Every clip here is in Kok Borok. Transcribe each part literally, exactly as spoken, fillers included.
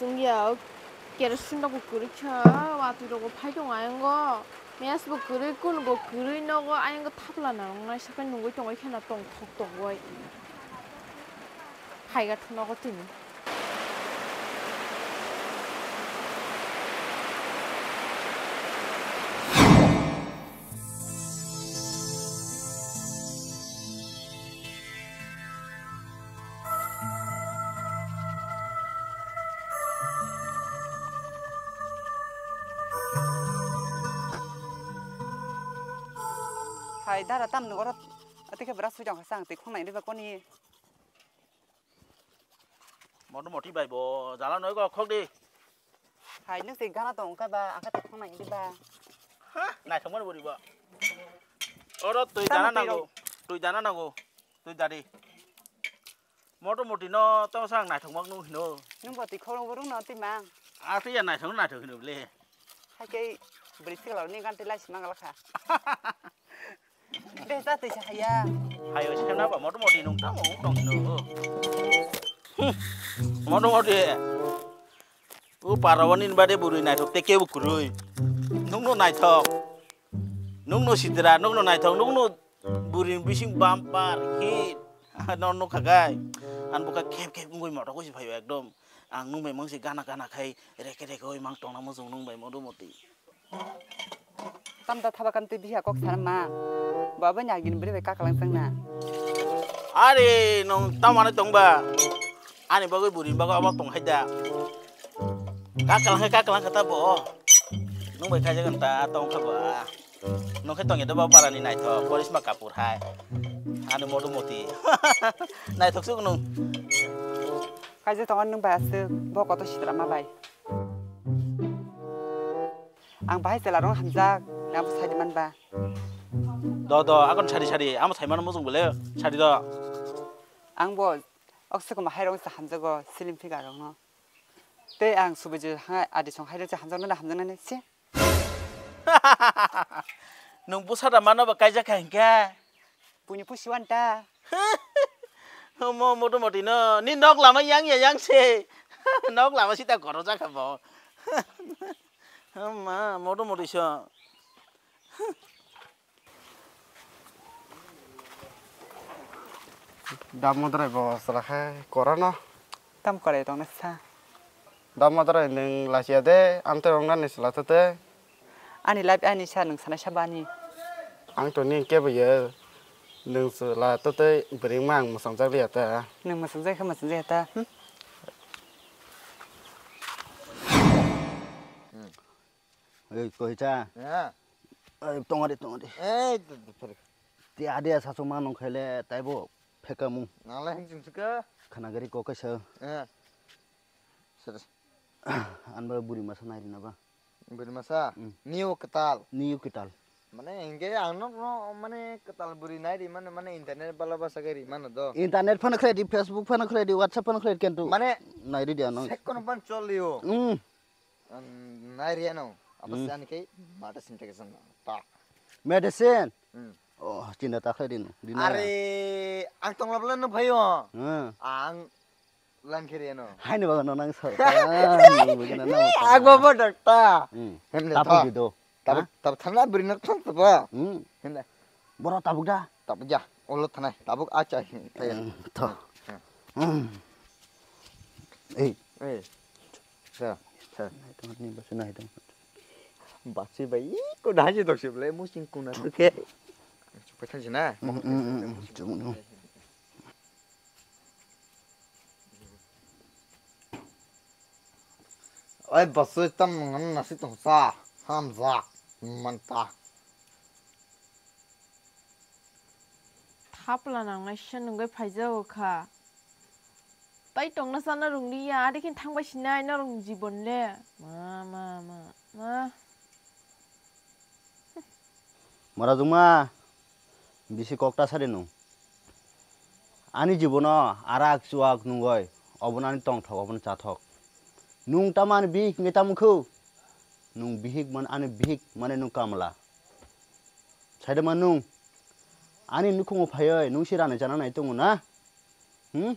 Tungya, kerosene rok bo kwrwi kha, watwi rok bo phai tongo ayang o. Mess bo kwrwi, kun bo kwrwi nogo, ayang o thapla nang nai sakai nungwi tongwi kheno tong thok tongwi. Phaiga nogo tini. Hai, dara tamni oro, ati khe bwraswi tong kha, chang twi khongnai riba koni. Mono moti bai bo jala noi go khok di. Hai, nung se gana tong kha ba, ang kha twi khongnai riba. Ha, naithok mani bo riba. Oro twi Tamo dana twi nango, rok. Twi dana nango, twi dadi. Moto moti no tong sang naithok mak nung hino. Nung bo twi khorong bo rung no twi mang. Ati ya naithok naithok hino ble. Hai khe bwrwi sikla ni ganti lai si mang la kha. Besa twi sa haya. Hayo se na ba moto moti nung tamo tong hino. Hmm. Moto moti. U parawani bade bwrwi naithok te kebo kwrwi. Nungno naithok. Nungno sidra, nungno naithok, nungno bwrwi bising bumper hit. No nukha kai. An buka khep khep wngwi motok wisi phaio ekdom. Ang nung bai mangsi gana gana khai reke reke oi mang tongna mujung nung bai modu moti. Tamta thaba kamtwi biha kok sana ma. Baba ni agin bwrwi bai kakalang changna. Are nung tamani tongba. Ani bagwi buri bagwi obo tong hai da. Kakalang hai kakalang kata bo. Nung bai kaijagan ta tong kha ba. Nung khe tongya da ba parani naithok Karisma Kapoor hai. Ani modu moti. Naithok suk nung. Kaisa tongo nwng bai aswk, bo kotor sitra ma bai. Ang bahai chwla rok hamjak, nang bo sai di man ba. Do, do, akon sari, sari, amo sai mano mujung bole, sari do. Ang bo okswk ma hai rok se hamjago, slim figure rok no. Tei ang subuju ha adi song hai rok se hamjak no hamjak nani se. Nwng bwsa da mano ba kaijak kha hinkhe? Buini pusi wan ta. Omo moto moti no, ni nok lama yang ya yang se. Nok lama sita goro jakha bo. Ma, moto moti so. Damo drai bo sala khe kora no. Tam kore tong sa. Damo drai nwng lachiya de, amte rong nani sala to te. Ani life ani sa nwng sanai sa bani. Ang to ni ke bo ye. Nwng sala to te bring ma ang musang jak liya ta. Nwng musang jak khe musang jak ta. Hmm? Ei, koicha. Ya. Ei, tongari, tongari. Ei, tu, tu, tu. Ti ade sasu manung khaile, taibo pheka mung. Nalai hing ching suka. Khana gari ko kaisa. Ya. Sir. Anba buri masa nai rina ba. Buri masa? Hmm. Niu ketal. Niu ketal. Mane, hingke ang no, no, mane, ketal buri nai ri mane, mane, internet bala basa gari mano do. Internet phano khlai di, Facebook phano khlai di, WhatsApp phano khlai di, kintu mane, nai ri di ano. Sekkono pan choli o. Hmm. Ang nai ri ano. Apa Hmm. Sian ke, mata sin teke san ta. Medicine? Hmm. Oh, chinta ta khlai di no. Di na. Are, ang tong labla no phayo. Hmm. Ang lan khe ri ano. Hai ni bagan no nang sa. Ah, ni bagan no nang sa. Ang baba dakta. Hmm. Hem le Tapu tho. Di do. Tabuk, Ha? Tabuk thangna bwrwi nok thang tabo. Hmm. Hinda. Boro tabuk da? Tabuk ja. Olo thanai. Tabuk acha. Thaya. Hmm, tho. Hmm. Hmm. Ei. Ei. Sa. Sa. Nai tong ni basi nai tong. Basi bai ko daji dok sibole musing kuna tu ke. Pathang jina. Hmm, hmm, hmm, hmm. Chum, chum. Oi, basui tam ngan nasi tong sa, ham za, manta. Thapla nangnai se nungwi phaijago kha. Tai tongna sana rungli ya, adi khin thangbai sinai norok ni jibon le. Ma, ma, ma, ma. Mora jungma, bisi kok ta sari nung. Ani jibono arak chuak nungoi, obono ani tongthok, obono chathok. Nung tamo ani bihik wngwi tamo kho? Nung bihik man, ani bihik mane nung kamla. Saida man nung, ani nukhungo phaioi nung si rani chana nai tongo na? Hmm?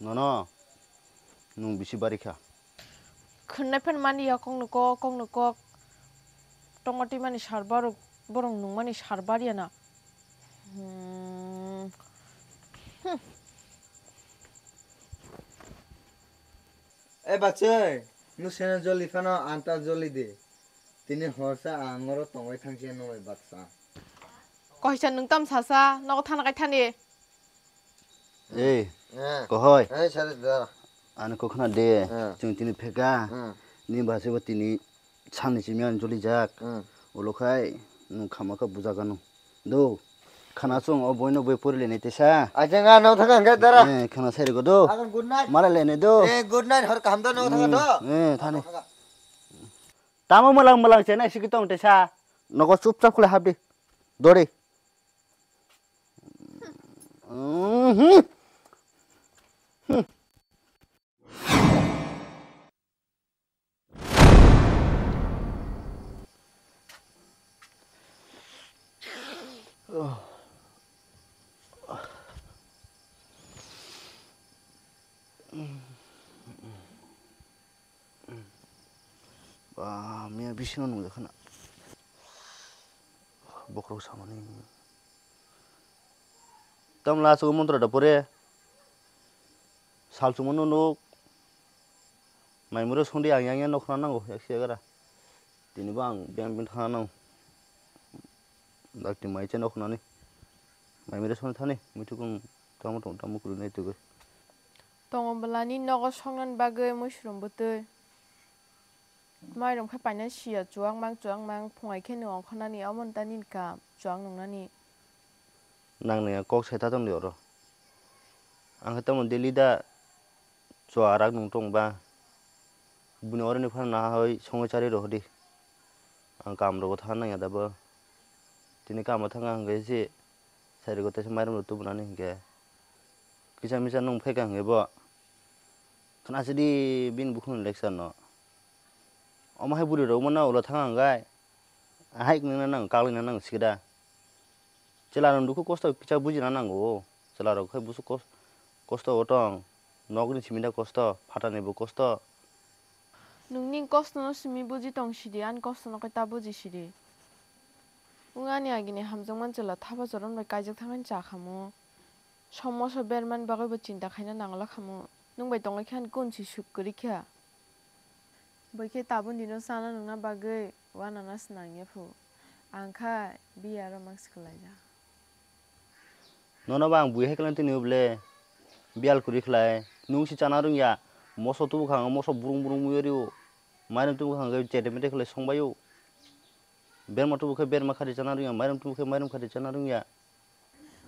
Nono. Nwng bisi bari kha. Khwnai phan mani ya kokno kok, kokno kok. Tongma twi mani sar barok, borok nung mani sar bar ya na. Hmm. Hmm. E bachai, nwng sena joli phano anta joli di. Tini horsa ang oro tongwi thangsi nungwi baksa. Kohisa nwng tam sasa, nogo thana kai thani. Ei, Eh. Kohoi. Eh, sare da. Ani kokhna de, Eh. chwng tini pheka. Eh. Ni bachai bo tini salni simi ani joli jak. Eh. Ulo khai, nwng khama kha buja gano. Do, khana chwng o boino boi pori leni tesa. Aja nga no thang ang dara. Eh, khana sai rego do. Agan good night. Mara leni do. Eh, good night, hor kaham da no thang do. Eh, thani. Tamo malang malang chenai siki tong tesa. Nogo chup chap khule habdi. Dori. Mhm. Ba, miya bisino nungya khana. Bokrok samani. Tamla aswk mantra da pore. Sal chumano nuk. Maimuro songdi ang yang yang nokhna nango, yak siya gara. Tini bo ang beng beng thana nango. Dakti mai che nokhnani. Maimuro songdi thani, muitu kung tamo tong tamo kuru nai tugo. Tongo belani nogo songnani bagwi muisrom bwtwi. Mairum khe paina siya chuwak mang chuwak mang phungai khe nwng ongkhornani omo nta nini kam chuwak nungnani. Nang nangya kok sai ta tongdi oro. Ang khe tamo daily da chuwak rak nung tong ba. Buni oroni phano naha hoi songwi charwi rohdi. Ang kam rogo thang nangya da bo. Tini kamo thang ang khe se sai rogo tesa mairum rok tubunani hinkhe. Kisa misa nung phai kha hinkhe bo. Khna sidi bini bukhukni lecture no. Omo hai bwrwi rok mano ulo thang ang gai. Ahai nang nang kakli nang nang sikda. Chwla rok dukhu kosto kisa bujina nango. Chwla rok khai busu kos-, kosto o tong. Nokni simi da kosto, phatani bo kosto. Nungni kosto no simi buji tong sidi, ani kosto no kai ta buji sidi. Wng ani agini hamjakma chwla thapa choron bai kaijak thangani cha khamu. Somoso bermani bagwi bo chinta khaina nangla khamu. Nwng bai tongwi khe ani kun si suk kwrwi kha. Bai khe tabuk dino chana nungna bagwi wanana swnang ya phu. Ang kha biya ro mang swkalaijak. Nono ba ang bui hai klan tini uble. Biyal kwrwi khlai. Nwng si chana rwngya. Moso tubu kha ang moso burung burung mui rio. Mairum tubu kha ang chete mete khlai songbaio. Berma tubu khe berma khati chana rwngya. Mairum tubu khe mairum khati chana rwngya.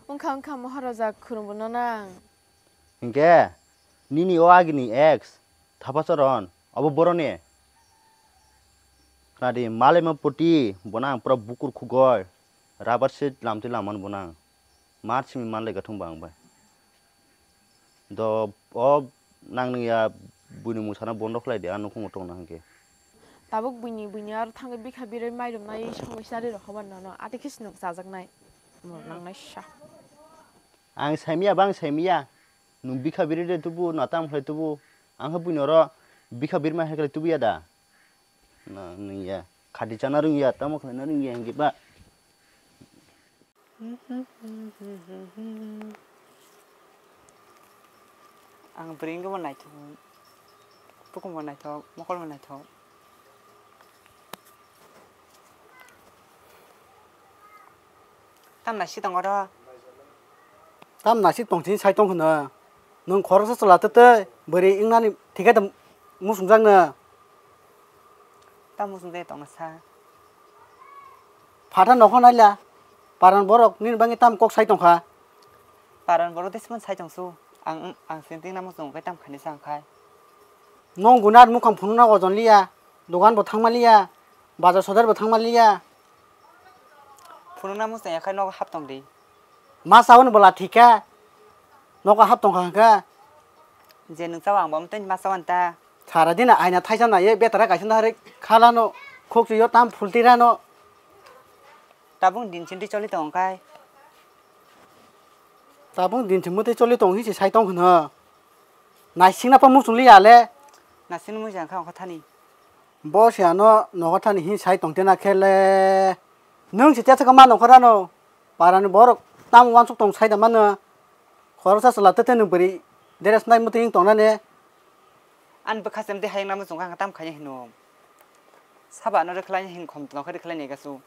Wngkha wngkha Maharaja khurumbo nono ang. Hinkhe nini o agini ex Thapacharon obo boroni. Khwnadi malaima poti bono ang pura bukur khugoi rabar se lamtwi lamani bono ang mar simi manlai gathung bo ang bai. Do o nang nangya buini mung sana bondo khlai de, a nukhungo tongna hinkhe. Tabuk buini buini aro thangwi bikha birwi mairum nai songwi chari rokha ba nono ati khe sinok chajaknai. Mor nangnai sa. Ang saimiya ba ang saimiya. Nwng bikha birwi de tubu na tam khlai tubu. Ang khe buini oro bikha birma hai khlai tubu ya da. Na nungya. Khati chana rungya, tamo khlaina rungya hinkhe ba. Ang bwrwi wngkhe bo naithok, bukhuk bo naithok, mokol bo naithok. Tam naisik tongo oro. Tam naisik tong sini sai tong hwno. Nwng khoroksa chwla twtwi bwrwi wngnani thikhe da muchungjakno. Tam muchungjak tongna sa. Phatha nokho naila. Paran borok nini bagwi tam kok sai tongkha. Paran borok tei simon sai tongsu. Ang, ang sinting na muchung khe tam khani sa ang khai. Nwng gunat mukhang phunukna ojon liya. Dogan bo thangma liya. Bazar sodar bo thangma liya. Phunukna muchung ya khai nogo hap tong di. Ma chawani bwla thikha. Nogo hap tongkha hwnkha. Je nwng chao ang bo tei ma chao ta. Sara dina aina thaisa naiye betara kaisa narwk khalano khukchuio tam phultirano. Tabuk din chindi choli tong khai. Tabuk din chimbo tei choli tong hinsi sai tong hwno. Naisingna pa muchung liya le. Naisingna muchung kha ongkha thani. Bo se ano nogo thani hin sai tongte na khe le. Nwng se tesa kama nongkhor ano. Parani borok tam wansuk tong sai da mano. Khoroksa chwla tete nwng bwrwi dress nai mwtwi wng tongna ne. Ani bwkha se mtwi hayung na muchung kha tam khaina hino. Saba ano rwkhlai hin khom tongkha rwkhlai ni gasu.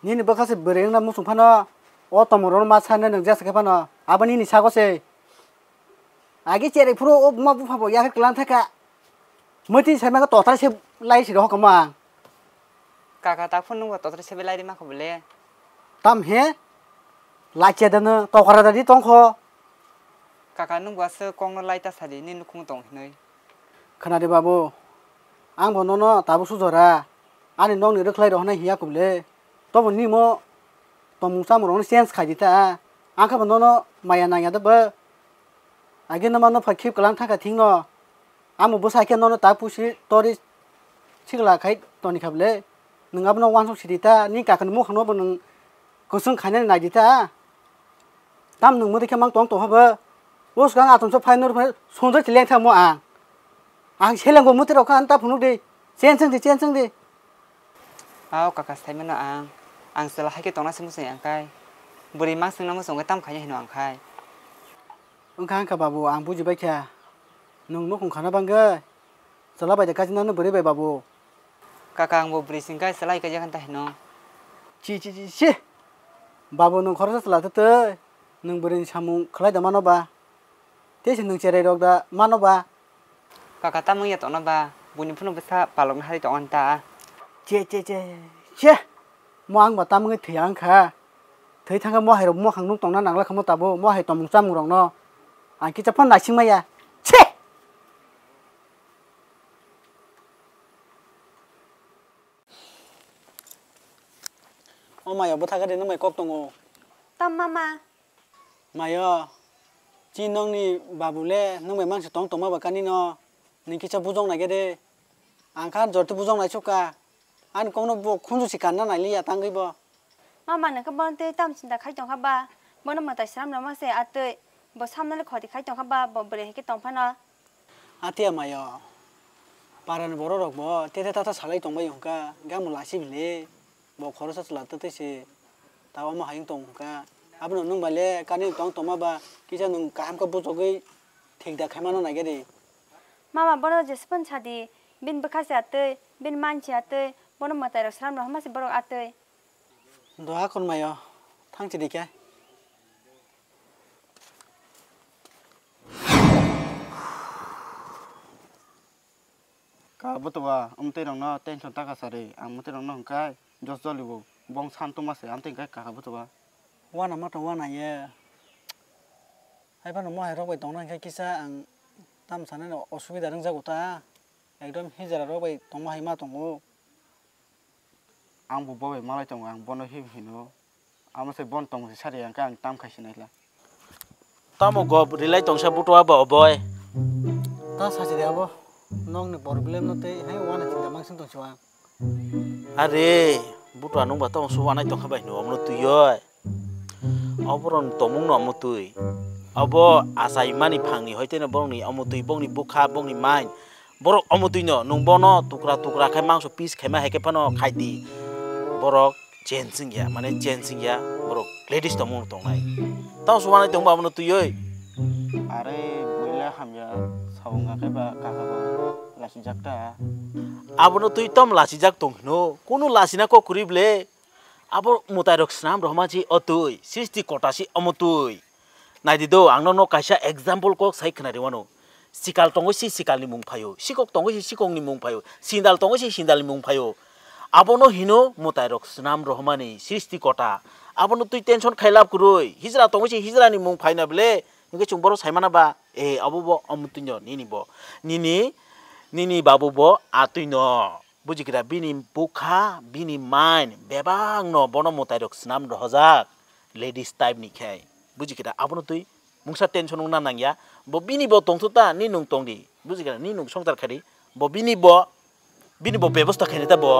Nini bwkha se bwrwi wngna muchung phano. O tomorok ma sana nwng jesa khe phano. Abo nini sago se. Agi cherai phuru o buma bupha bo yakhe kwlang thaka. Mwtwi sai maka totra se lai si rohok ma. Kaka ta phone nungbo totra se belai ri mako bole. Tam he? Lai che dano tokra da di tongkho. Kaka nungbo aswk kongno lai ta sadi ni nukhung tong hinoi. Khana de babu. Ang bo nono tabu sujora. Ani nokni rwkhlai rohna hiya kubule. Tobo nimo tomung chamung rokno change khai di ta. Ang khe bo nono maya nangya de bo. Age no mano phai khip kwlang thangkha thik no. Amo bwsai khe nono ta pusi tori sikla khai toni kha bwle. Nwng abono wansuk sidi ta, ni kakani mukhang no bo nwng kwchwng khainani nai di ta. Tam nwng mwdwi khe mang tong tong kha bo. Bwskang atomsa phai nur phai sonjak ti leng thamo ang. Ang seleng bo mwtwi rok kha ta phunuk di. Chen chwng di, chen chwng di. Ao kaka saimano ang. Ang chwla hai khe tongna se muchung ang khai. Bwrwi mang swngna muchung khe tam khainai hino ang khai. Wngkha wngkha babu, ang bujibai kha. Nwng nukhung khana bangwi. Chwla bai de kajinano bwrwi bai babu. Kaka, ang bo bwrwi sing khai chwla hai kajak ta hino. Chi, chi, chi, chi. Babu, nwng khoroksa chwla twi twi. Nwng bwrwini samung khlai da mano ba? Tei se nwng cherai rok da mano ba? Kaka, tamo ya tongna ba? Buini phano bwsa palokna hari tongo ta. Che, che, che, che. Mo ang ba tamo wngwi thwi ang kha. Thwi thangkha mo hai rok mo khang nuk tongna nangla kha mo tabo. Mo hai tomung chamung rok no. Ang kisa phano naising maya. Che! O maya bwtha gari nung bai kok tongo. Tam mama. Mayo, chi nongni babu le nung bai mansi tong tongma ba kani no, ning kisa bujong nai gede. Ang kha jorti bujong nai sukha. Ani kok no bo khunju si kanna nai liya tangwi bo. Mama nung khe bono tei tam chinta khai tong kha ba, bono mwtai swnam rwma se atwi, bo samnali khoti khai tong kha ba, bo bwrwi hai khe tong phano. Atiya mayo, parani borok rok bo tete tata salai tongbai hwnkha, gamo lasi bile, bo khoroksa chwla twtwi se, ta omo hayung tong hwnkha. Abono nwng bai le kani tong tongma ba, kisa nwng kaham khe bujogwi thik da khaimano nai gede. Mama bono jesphano sadi, bini bwkha se atwi, bini man se atwi, bono mwtai rok swnam rok hama se borok atwi. Doha kormayo, thang chidi khe. Ka butuba, amtwi rokno tension taka sari, ang mwtwi rokno hwnkhai, jos jolibo, bong san tuma se, amtwi hwnkhai kaka butuba. Wana ma tong wana ye. Hai phano mohai rok bai tongna hwnkhe kisa ang tam sanani osubida rwngjago ta. Ekdom hijra rok bai tongma hai ma tongo. Ang bo bo bai malai tongo, ang bono him hino. Amo se bon tong se sari ang khe ang tam khai sinai la. Tamo go rilai tongsa butua bo oboi. Ta sachi de abo. Nokni problem no tei hai wana chinta mangsing tong siwa. Are, butua nung ba tamo su wanai tong kha bai hino, omo no twi oi. Oboron tomung no omo twi. Obo achai mani phangni hoiteno borokni omo twi, bongni bukha, bongni mind. Borok omo twi no, nung bono tukra tukra khai mangso piece khaima hai khe phano khai di. Borok change wngya, mane change wngya, borok ladies tomung no tongnai. Tamo su wanai tong ba omo no twi oi. Are, buila hamya, saunga khe ba kaka bo lachijak ta. Abono twi tom lachijak tong hino, kunu lachina kok kwrwi ble. Abo mwtai rok swnam rohorma si o twi, srishti kota si omo twi. Naidi do, ang nono kaisa example kok sai khwnari wano. Sikal tongo si sikalni mung phaio, sikok tongo si sikokni mung phaio, sindal tongo si sindalni mung phaio. Abono hino mwtai rok swnam rohormani srishti kota. Abono twi tension khai lab kwrwi, hijra tongo si hijrani mung phaina ble, hwnkhe chwng bohrok saimana ba, e, abo bo omo twi no, nini bo. Nini, nini babu bo a twi no. Bujigra bini bukha, bini mind, bebak no bono mwtai rok swnam rohojak, ladies type ni khe. Bujigra abono twi mungsa tension wngna nangya, bo bini bo tongthu ta, ni nwng tong di. Bujigra ni nwng songchar kha di, bo bini bo, bini bo bebosta khaini ta bo.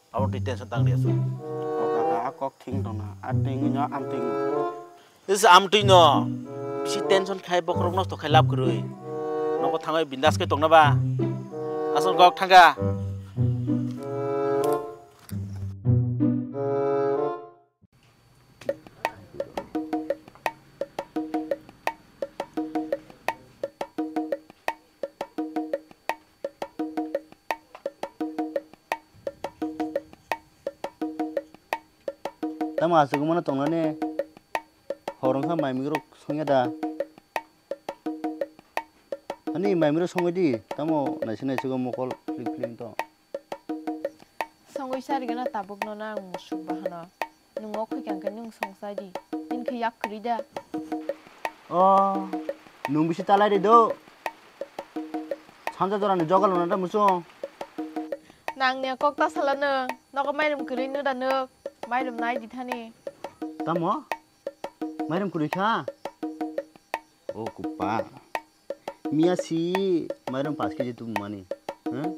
Abo twi tension tang di aswk. O kaka, a kok thing tongna, a twi wngwi no, am twi wngwi. Is am twi no, bisi tension khai bokhorok nosto khai lab kwrwi. Nogo thangwi bindas khe tongna ba. Aswk kok thangkha. Tamo aswk mano tongnani? Hor wngkha mai mui rok songya da? Ani mai mui rok songwi di, tamo naisik naisik o mokol phlik phlik to. Songwi sarigana tabuk no na ang musuk bahano. Nwng o khuikang khe nwng songsai di. Nini khe yak kwrwi da. O, nwng bisi talai ri do. Sanja jora ni jogal no da musung. Nang ne kok ta sala nwng. Nogo mairum kwrwi nw da nwk. Mairum nai di thani. Tamo? Mairum kwrwi kha? O kupa. Miya si mairum paanch kg tubumani. Huh?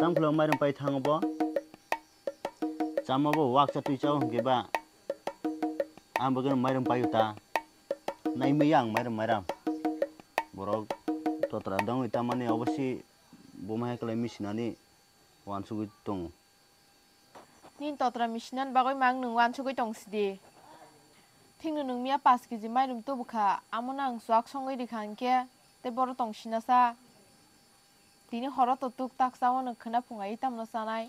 Tamo khlai mairum pai thango bo? Chama bo wakcha twi chao hwnkhe ba. Ang bo khe mairum paio ta. Naimaya ang mairum mairam. Borok totra dongwi tamani obosi buma hai kwlai misinani wansugwi tongo. Nini totra misinani bagwi mang nwng wansugwi tong sidi. Thikno nwng miya paanch kg mairum tubukha, amono ang chuak songwi rikha hinkhe tei boro tong sinasa. Tini horo to tuk tak chao nwng khwna phungai tamno chanai.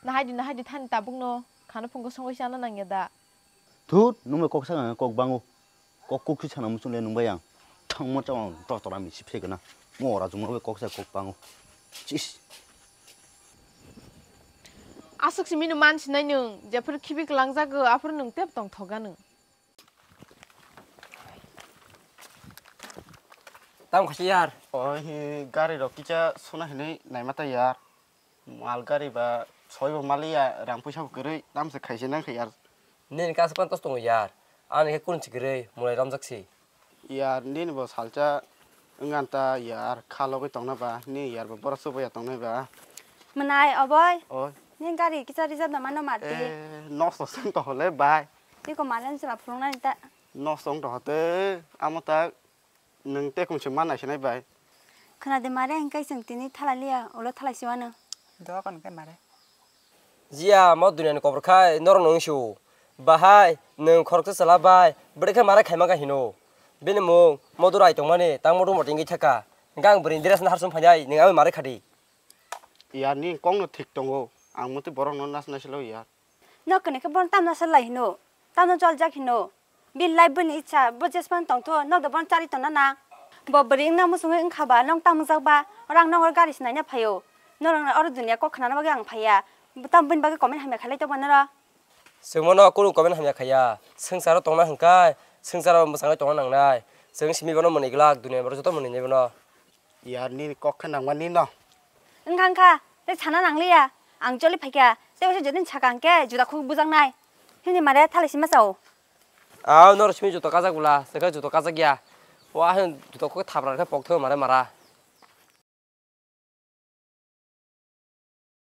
Nahaidi nahaidi thani tabukno khana phungo songwi chana nangya da? Thut, nwng bai kok sakha kok bango. Kok kok si sana muchung le nwng bai ang. Thangma chama totora mi sip se gana. Mo ora juma bai kok sa kok bango. Chis. Aswk simi no man sinai nwng, jephuru khibi kwlang jago, aphuru nwng tep tong thoga nwng. Tam khasi yar. Oi, gari rok kisa suna hinui naima ta yar. Mal gari ba soi bo maliya, rang puisa bo kwrwi, tamse khaise nang khe yar. Nini kaisa pantos tongo yar, ani khe kunchi kwrwi, mulai ramjak si. Yar, nini bo salsa wnganta yar, kha logwi tongna ba, ni yar bo borok chubaia tongnai ba. Mwnai, oboi. Oi. Ni gari kisa reserve da mano mati. Eh, nosto sung to hole bai. Tiko malen sila phulungnani ta. Nosto wng to hote, amo ta. Nwng tei kung se ma naisinai bai. Khwna de mare, hingkai chwng tini thalai liya, ulo thalai siwano. Doa kon kai mare. Jiya, mo duniani kobor khai norok nung sio. Bahai, nwng khoroksa chwla bai, bwrwi khe mare khaima kha hino. Bini mung, modu rai tongmani, tang modu motu wngwi thaka. Hingkhe ang bwrwi dress no harsung phainai, nwng abo mare khadi. Yar ni kok no thik tongo, ang muti borok no nas naisilo yar. Nok kene khe bono tamna salai hino, tamna joljak hino. Bini life bini icha, bo jespan tongtho, nok da bono chari tongna na. Bo bwrwi wngna muchungwi wngkha ba, nong tamjak ba, oro ang nokno gari se naina phaio. Norok oro dunia kok khnana bagwi ang phaiya. Tam bini bagwi comment hamya khailai tongma noro. Chwng bono kunu comment hamya khaiya. Swngcharo tongna hwnkhai, swngcharo mwchangwi tongna nangnai. Chwng simi bono mwnwi glak, dunia borok joto mwnwi nai bono. Yar nini kok khe nangma nino. Wngkha wngkha, tei sana nangliya. Ang choli phaikha, tei waisa jotoni saka hwnkhe juda khuk bujaknai. Himni mare thalai sima chao. Aw, noro simi juda kajak bwla, chwkhe juda kajak ya. Wa hwn juda khuk thapra khe pok thw mare mara.